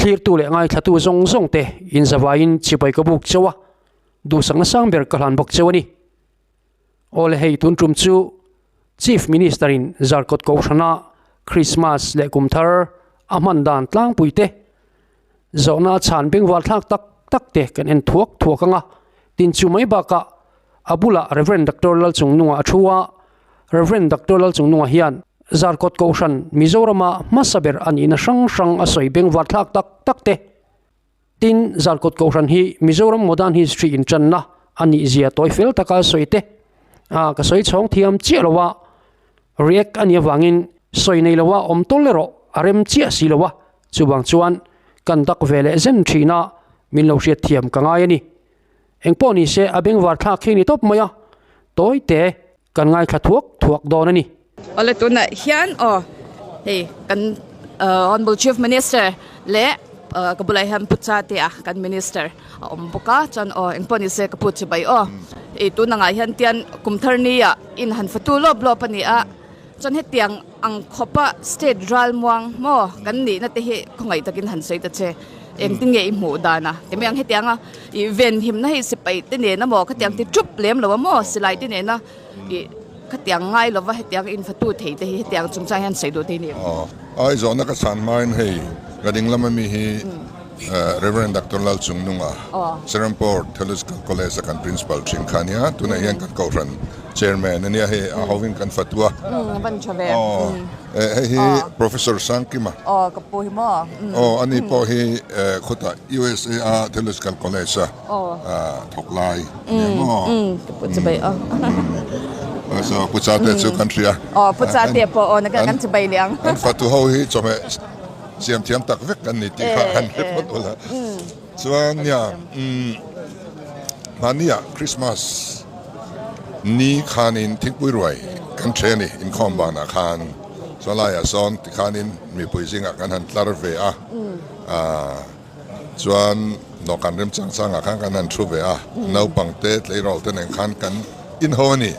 Thlirtu leh ngaithlatu zawng zawng te inzavaiin chibai ka buk cheu a, duhsakna sang ber ka hlan bawk cheu a ni. Awle hei tun tum chu Chief Minister in Zarkawt Kohhrana Christmas leh kum thar a hman dan tlangpui te zawhna a chhan bengvar thlak tak tak te kan en thuak thuak ang a, tin chu mai bakah a bulah Rev. Doctor Lalchungnunga a thu a, Rev. Doctor Lalchungnunga hian Zarkawt Kohhran Mizorama hmasa ber a nihna hrang hrang a sawi bengvar thlak tak tak te. Tin, Zarkawt Kohhran hi Mizoram Modern History inṭanna a nih zia tawi fel taka sawi te a ka sawi chhawng thiam chiah lo a, react a nih avangin sawi nei loa awm tawl erawh a rem chiah si lo a, chuvang chuan kan dak ve leh zen thin a, min lo hriat thiam ka ngai a ni. Engpawh ni se a bengvar thlak khi ni tawp mai a, tawi te kan ngaithla thuak thuak dawn a ni. Awle tunah hian aw hei kan Honourable Chief Minister leh ka bulah hian Pu Chatea kan Minister a awm bawk a chuan aw engpawh ni se ka pu chi bai aw hei tun angah hian tian kum thar nia in han fatu lawp lawp a ni a chuan hetiang ang khawpa state ralmuang maw kan nihna te hi khawngaih takin han sawi ta che. Engtin nge i hmuh dan a? Ti mai ang hetianga i venhimna hei sipai te nena maw khatiang ti thup lem lo a maw silai te nena i khatiang ngai lova hetiang infatu thei te hi hetiang chungchang hian sawi duh thei ni. Aw, ai zawhna ka chhan hmain hei ka ding lama mi hi Rev. Doctor Lalchungnunga, Serampore Theological College a kan Principal thin kha ania, tunah hian kan Kohhran Chairman ania hei a hovin kan fatu a. Van tha ve. Hei hi Professor Sangkima. Aw ka pu hi maw. Aw ani pawh hi khawtah USA a Theological College a thawk lai a nia maw. Ka pu chibai aw. So Pu Chate chu kan hria. Aw Pu Chate pawh aw nakin kan chibai leh ang. Kan fatu ho hi chawhmeh siam thiam tak vek kan ni tih kha han hre phawt ula. Chuan nia mahnia Christmas ni khanin thingpui ruai kan ṭhe a ni inkhawm banah khan chuan laiah sawn tikhanin mipui zingah kan han tlar ve a chuan dawhkan remchang changah khan kan han thu ve a naupang te tleirawl te nen khan kan inho a ni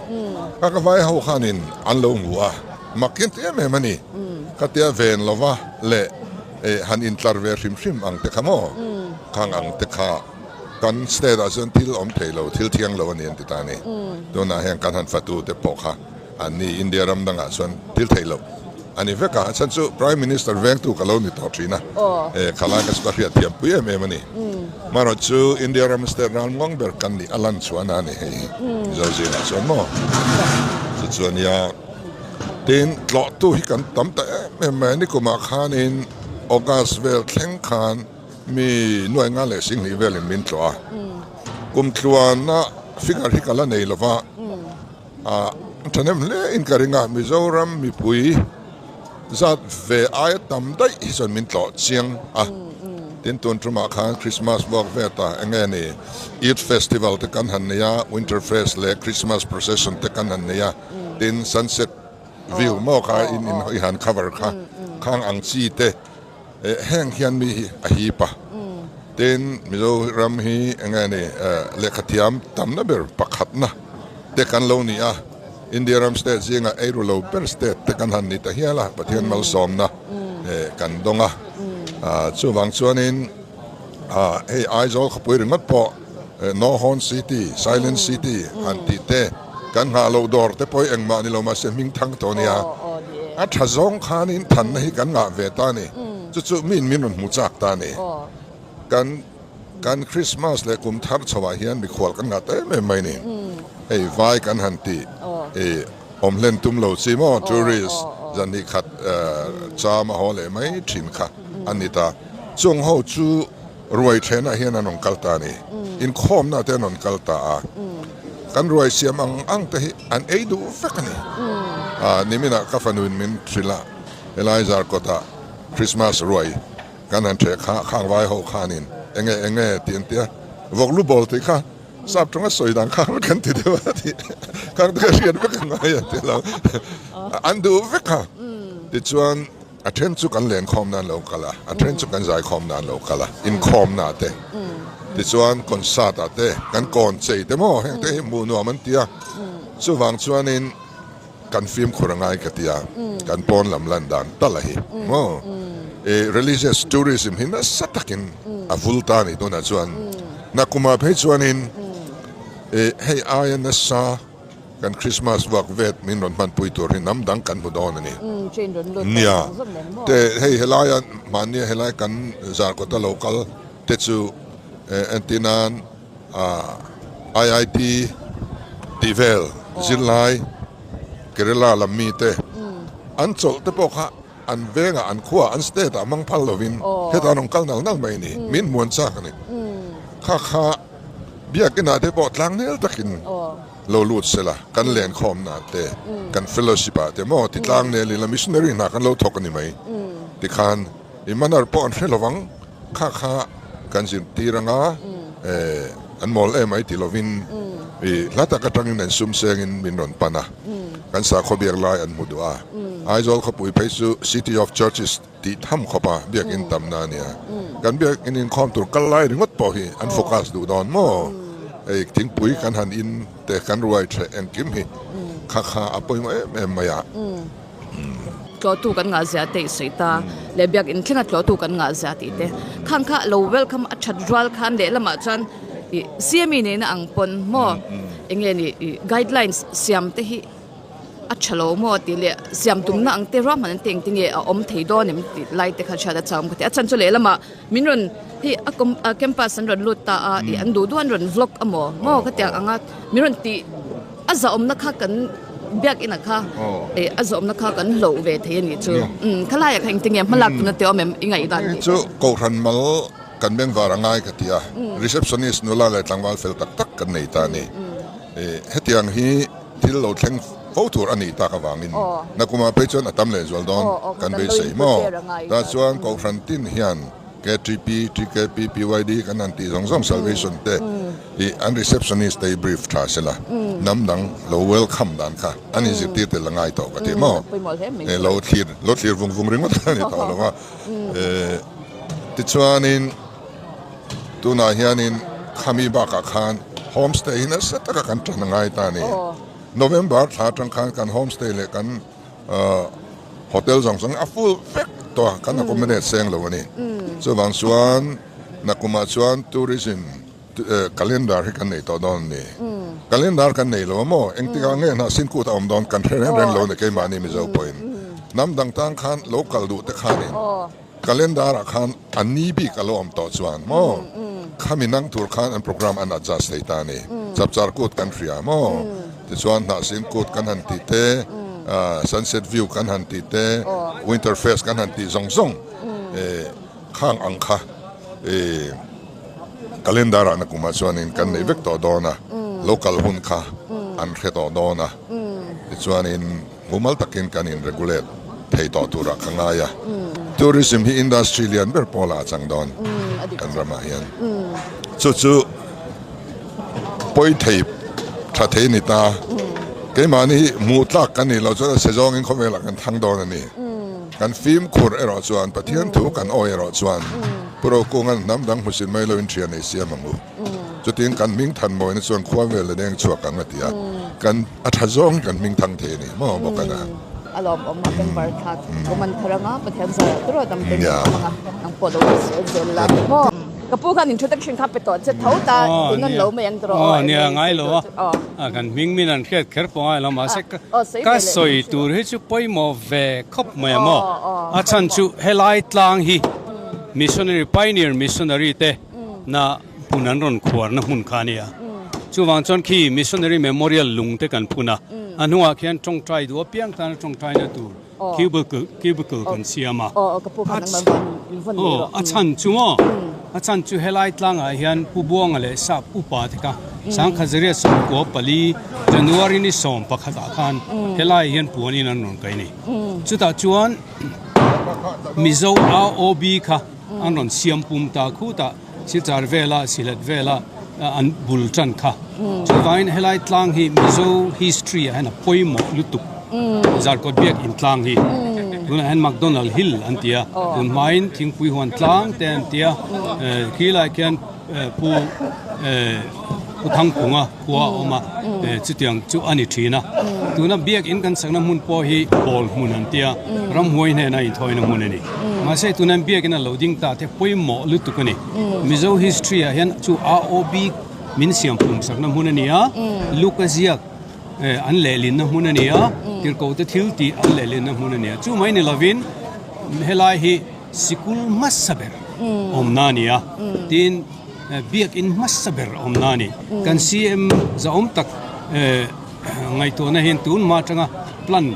ka ka vai ho khanin an lo hmu a mak hian ti em em a ni khatia ven lova leh han intlar ve hrim hrim ang te kha maw khang ang te kha Kan state ah chuan thil awm thei lo, thil thiang lo a ni an ti ta a ni. Tunah hian kan han fatu te pawh kha an ni India ram dangah chuan thil thei lo a ni vek a, a chhan chu Prime Minister vengtu ka lo ni tawh thin a, khalai ka chu ka hriat thiam pui em em a ni. Marawh chu India ram state ral muang ber kan nih a lan chhuah na a ni hei hi Mizo zingah chuan maw? Chu chu a nia. Tin, tlawhtu hi kan tam ta em em mai a, nikumah khanin August vel thleng khan, Mi nuai nga leh singhnih velin min tlawh a, kum tluana figure hi ka la nei lova, ah thahnem hle in ka ring a, Mizoram mipui zat ve aia tam daih hi chuan min tlawh chiang a, tin tun tumah khan Christmas vuak vet a eng nge ni Eid festival te kan han nei a, Winter fest leh Christmas procession te kan han nei a, tin sunset view maw kha in i han cover kha khang ang chi te. Heng hian mi hi a hip a, tin Mizoram hi eng nge ni lehkha thiam tamna ber pakhatna te kan lo ni a, India ram state zinga eiru lo ber state te kan han ni ta hial a, Pathian malsawmna kan dawng a, chuvang chuanin hei Aizawl khawpui ringawt pawh No Horn City, Silent City han tih te kan nghah loh dawr te pawh hi engmah ni lo mahse hming thang tawh a nia. A tha zawng khanin thanna hi kan ngah ve ta a ni. Chu chu miin min rawn hmu chak ta a ni. Kan kan Christmas leh kum thar chhoah hian mikhual kan ngah ta em em mai a ni. Hei vai kan han tih i awm hlen tum lo chi maw tourist zan hnih khat cham a haw leh mai thin kha a ni ta. Chung ho chu Ruai thenah hian an rawn kal ta a ni. Inkhawmna te an rawn kal ta a. Kan ruai siam ang ang te hi an ei duh vek a ni. Niminah ka fanuin min hrilh a, helai Zarkawtah Christmas ruai kan han ṭheh kha khang vai ho khanin eng nge eng nge tih an ti a, vawk lu bawl tih kha sap ṭawnga sawi dan kha kan ti deuh a tih khang te kha hriat vek a ngai a ti lo. An duh vek a. Tichuan. A then chu kan lenkhawm nan lo kal a, a then chu kan zaikhawm nan lo kal a, inkhawmna te, tichuan concert ah te kan kawn chei te maw heng te hi hmuh nuam an ti a, chuvang chuanin kan fimkhur a ngai ka ti a, kan pawn lam lan dan tal a hi maw. Religious tourism hi nasa takin a vul ta a ni tunah chuan. Nakumah phei chuanin hei aia nasa kan Christmas vuak vet min rawn hmanpui tur hi hnam dang kan hmu dawn a ni. Nia, te hei helaia mahnia helai kan Zarkawta lo kal te chu entir nan IIT tih vel zirlai Kerala lam mite an chawlh te pawh kha An vengah, an khuaah, an state-ah mang phal lovin heta an rawn kal nal nal mai a ni. Min muan chak a ni. Kha kha biakinah te pawh tlangnel takin lo lut se la, kan lenkhawmnaah te, kan fellowship-ah te maw ti tlangnel ila missionary hna kan lo thawk a ni mai. Tikhan i manner pawh an hre lovang. Kha kha kan zirtir anga an mawl em ai ti lovin i hla tak atangin an sum sengin min rawn pan a, kan sakhaw biak lai an hmu duh a. Aizawl khawpui phei chu City of Churches tih tham khawp a biakin tamna a nia. Kan biakin inkhawm tur kal lai ringawt pawh hi an focus duh dawn maw? Hei thingpui kan han in te kan ruai thleh engkim hi kha kha a pawimawh em em mai a. Tlawhtu kan ngah zia te i sawi ta leh biakin thlenga tlawhtu kan ngah zia tih te khang kha lo welcome a that rual khan lehlamah chuan ih CME nena ang pawn maw eng nge ni ih guidelines siam te hi a tha lo maw tih leh siam tumna ang te ruahman an te engti nge a awm thei dawn em tih lai te kha hriat a chak awm ka ti a chhan chu lehlamah min rawn hei a a campus an rawn lut ta a ih an duh duh an rawn vlog amaw maw ka tiang anga min rawn tih. A zahawmna kha kan biakina kha eh a zahawmna kha kan hloh ve thei a nih chu. Khalaiah kha engtin nge hmalak tuna te awm em i ngaihdan tih te? Chu Kohhran mal kan bengvar a ngai ka ti a, receptionist nula leh tlangval fel tak tak kan nei ta a ni. Hetiang hi thil lo thleng fo tur a nih tak avangin nakumah phei chuan a tam lehzual dawn kan beisei maw? Tah chuan Kohhran tin hian KTP, TKP, PYD kan han tih zawng zawng Salvation te hi an receptionist te hi brief tha sela hnam dang lo welcome dan kha an inzirtir tel a ngai tawh ka ti maw? Lo thlir lo thlir vung vung ringawt a ni tawh lo a. Tichuanin tunah hianin khami bakah khan homestay hi nasa taka kan tan a ngai ta a ni. November thla atang khan kan homestay leh kan Hotel zawng zawng a full vek tawh a, kan accommodate seng lo a ni. Chuvang chuan nakumah chuan tourism calendar hi kan nei tawh dawn a ni. Calendar kan nei lo a maw? Engtikah nge hnah sin kut a awm dawn kan hre reng reng lo a ni keimahni Mizo pawhin. Hnam dang tang khan lo kal duh te khanin calendar ah khan a ni bik a lo awm tawh chuan maw khami nang tur khan an program an adjust thei ta a ni. Chapchar kut kan hria maw? Tichuan hnahsin kut kan han tih te, sunset view kan han tih te, winter fest kan han tih zawng zawng khang ang kha calendar ah nakumah chuanin kan neih vek tawh dawn a, local hun kha an hre tawh dawn a, tichuanin mumal takin kan in regulate thei tawh turah ka ngai a. Tourism hi industry lian ber pawlah a chang dawn kan ramah hian. Chu chu pawi thei tha thei a ni ta. Keimahni hi hmuh tlak kan nih loh chuan a chhe zawngin khawvelah kan thang dawn a ni. Kan fimkhur erawh chuan Pathian thu kan awi erawh chuan Pu Rokunga'n hnam dang hmusit mai loin thian ei siam ang u. Chutin kan hming than mawina chuan khua vel a deng chhuak ang a ti a, kan a tha zawng hi kan hming thang thei a ni maw bawk a na. A lawmawm a bengvar thlak awm an thar anga Pathian zar tawrh dam te min awm anga nang pawh lo ti zel zel la maw. Ka pu khan introduction kha pe tawh che tho ta tun an lo mai ang tawh aw nia ngai lo a kan hming min an hriat kher pawh ngai lo mahse ka sawi tur hi chu pawimawh ve khawp mai a maw a chhan chu helai tlang hi missionary pioneer missionary te na hmun an rawn khuarna hmun kha a ni a. Chuvang chuan khi Missionary Memorial lung te kan phun a, a hnungah khian tawngtai duh apiang tana tawngtaina tur cubicle cubicle kan siam a. A chhan chu maw? A chhan chu helai tlangah hian Pu Buanga leh Sap upa te kha Sangkhazaria 94 January ni 11 ah khan helai hian puanin an rawn kai a ni. Chutah chuan Mizo ROB kha an rawn siam pum ta khutah Silchar vela Sylhet vela an bul tan kha. Chuvangin helai tlang hi Mizo history ah hian a pawimawh lutuk. Zarkawt biak in tlang hi tunah hian McDonald Hill an ti a, tun hmain Thingpui huan tlang te an ti a, khilai khian Pu. Pu Thangphunga khua a awm a, chutiang chu a ni thin a. Tuna biakin kan sakna hmun pawh hi Pawl hmun an tia, ramhuai hnena inthawina hmun a ni. Mahse tuna biakin a lo ding ta te pawimawh lutuk a ni. Mizo history ah hian chu ROB min siam pum sakna hmun a ni a, Luka ziak an lehlinna hmun a ni a, tirhkohte thil tih an lehlinna hmun a ni a. Chu mai ni lovin helai hi sikul hmasa ber awmna a ni a, tin biakin hmasa ber awmna a ni. Kan CM zahawm tak ngaihtuahna hian tun hma atanga plan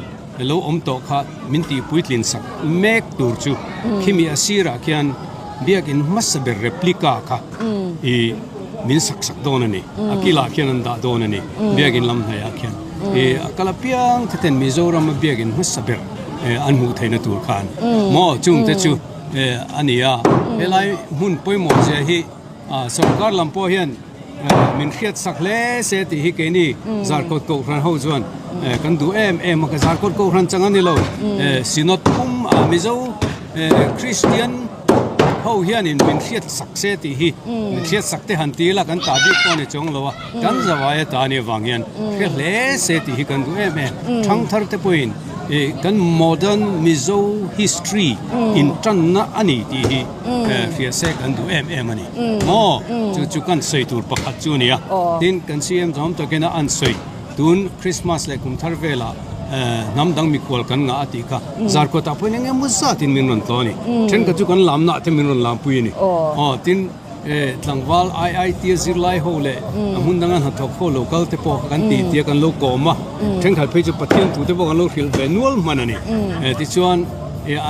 lo awm tawh kha min tih puitlin sak mek tur chu khimi a sirah khian biakin hmasa ber replica kha ih min sak sak dawn a ni. A kilah khian an dah dawn a ni biakin lam hnaihah khian. Ih a kal apiang te ten Mizorama biakin hmasa ber an hmuh theihna tur khan maw chungte chu a ni a. Helai hmun pawimawh zia hi sorkar lam pawh hian min hriat sak hle se tih hi keini Zarkawt Kohhran ho chuan kan duh em em a, ka Zarkawt Kohhran chang a ni lo Synod pum a Mizo Kristian ho hianin min hriat sak se tih hi min hriat sak te han ti ila kan tah bik pawh a ni chuang lo a, kan zavai a ta a nih avang hian hre hle se tih hi kan duh em em. Thangthar te pawhin kan modern Mizo history intanna a ni tih hi hria se kan duh em em a ni. Maw? Chu chu kan sawi tur pakhat chu a ni a. Tin, kan CM zawm takin a an sawi tun Christmas leh kum thar velah hnam dang mikhual kan ngah a tih kha Zarkawtah pawhin eng emaw zatin min rawn tlaw a ni. Thenkhat chu kan lamnah te min rawn lampui a ni. Aw, tin, Tlangval IIT a zirlai ho leh a hmun danga hnathawk ho lo kal te pawh kan tih tia kan lo kawm a, thenkhat phei chu Pathian thu te pawh kan lo hrilh ve nual hman a ni. Tichuan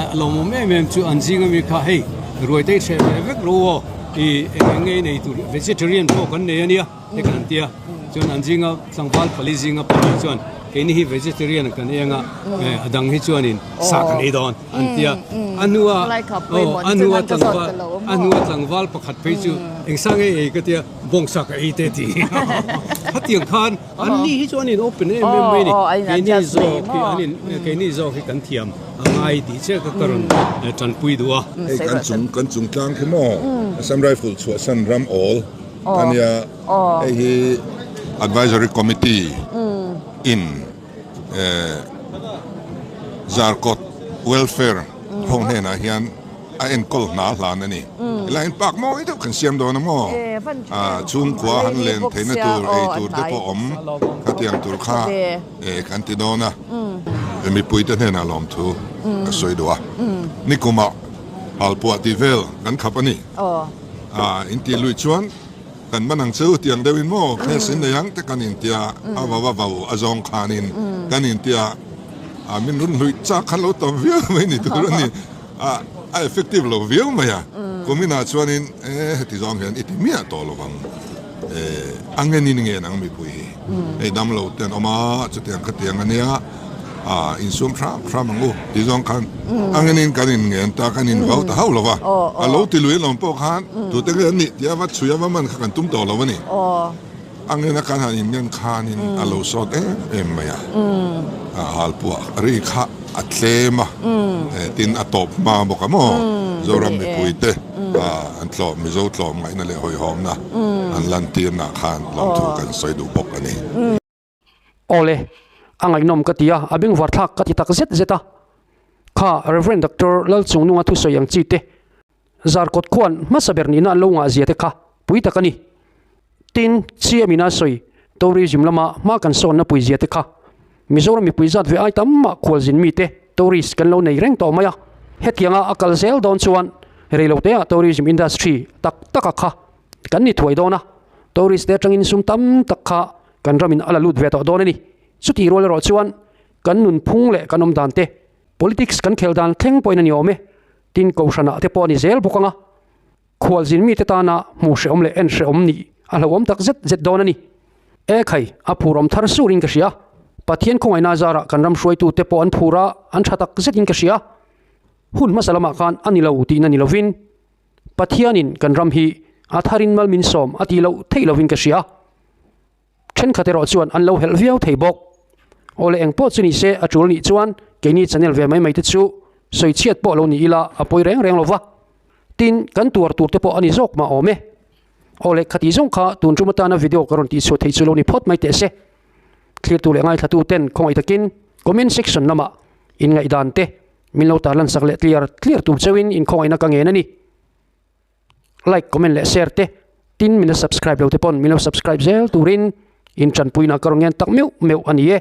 a lawmawm em em chu an zinga mi kha hei ruaitei hreh ve vek ro aw i eng eng nge nei tur vegetarian pawh kan nei a nia te kan ti a, chuan an zinga tlangval pali zinga pahnih chuan keini hi vegetarian kan eng a, a dang hi chuanin sa kan ei dawn. An ti a, a hnua aw a hnua tlangval a hnua tlangval pakhat phei chu engsa nge ei ka tia bawngsa ka ei te ti khatiang khan an ni hi chu an in open em em mai ni keini zawk hi an in keini zawk hi kan thiam a ngai tih chiah kha ka rawn tanpui duh a. Hei kan chung kan chung tlang khi maw Assam Rifle chhuahsan ram awl a nia hei hi Advisory Committee in Zarkawt Welfare ho hnenah hian a enkawl hna hlan a ni. Helai hian park mawi deuh kan siam dawn a maw? Chhungkua han len theihna tur ei tur te pawh awm khatiang tur kha kan ti dawn a. Mipuite hnenah lawmthu ka sawi duh a. Nikumah halpuah tih vel kan khap a ni. Intih luih chuan. Kan man ang chu tiang deuhin maw case in nei ang te kan intia a vau a vau a zawng khanin kan intia a min run hluih chak khan lo tam viau mai ni tur a ni a a effective lo viau mai a kuminah chuanin e heti zawng hian i ti miah tawh lo vang e a ngenin ngen ang mipui hi hei dam lo te an awm a chutiang khatiang a nia. A insum hram hram ang u tih zawng khan a ngenin kan in ngen ta kan in vau ta hauh lo va, a lo ti lui alawm pawh khan tute nge an nih tia va chhui a va man kha kan tum tawh lo a ni. A ngena kan han in ngen khanin a lo sawt em em mai a, a halpuah ri kha a tlem a, tin a tawp hma bawk a maw Zoram mipui te an tlawm Mizo tlawm ngaihna leh hawihhawmna an lantirna khan lawmthu kan sawi duh bawk a ni. Awle, a ngaihnawm ka ti a, a bengvar thlak ka ti tak zet zet a. Kha Rev. Doctor Lalchungnunga thusawi ang chi te, Zarkawt khuan hmasa ber nihna an lo ngah zia te kha pui tak a ni. Tin, CM in a sawi tourism lama hma kan sawnna pui zia te kha Mizoram mipui zat ve ai tam mah khualzin mite tourist kan lo nei reng tawh mai a. Hetianga a kal zel dawn chuan reiloteah tourism industry tak taka kha kan ni thuai dawn a, tourist te atangin sum tam tak kha kan ramin a la lut ve tawh dawn a ni. Chutih rual erawh chuan kan nunphung leh kan awm dan te, politics kan khel dan thleng pawhin a ni awm e, tin kohhranah te pawh a ni zel bawk ang a, khualzin mite tana hmuh hrehawm leh en hrehawm nih a hlauhawm tak zet zet dawn a ni. E khai, a phurawm thar surin ka hria. Pathian khawngaihna zarah kan ram hruaitute pawh an phur a, an tha tak zetin ka hria. Hun hmasa lamah khan a ni lo tihna ni lovin, Pathianin kan ram hi a tharin mal min sawm a tih loh theih lovin ka hria. Thenkhat erawh chuan an lo helh viau thei bawk. Awle eng pawh chu ni se a tul nih chuan keini channel ve mai mai te chu sawi chhiat pawh lo ni ila a pawi reng reng lo va. Tin, kan tuar tur te pawh a ni zawk mah awm e. Awle khati zawng kha tun tum atana video ka rawn tihchhuah theih chu lo ni phawt mai teh se. Thlirtu leh ngaithlatu ten khawngaih takin comment section lamah in ngaihdan te min lo tarlan sak leh tliar tliar tur cheuhin in khawngaihna ka ngen a ni. Like, comment leh share te tin min la subscribe lo te pawn min lo subscribe zel turin in tanpuina ka rawn ngen tak meuh meuh a ni e.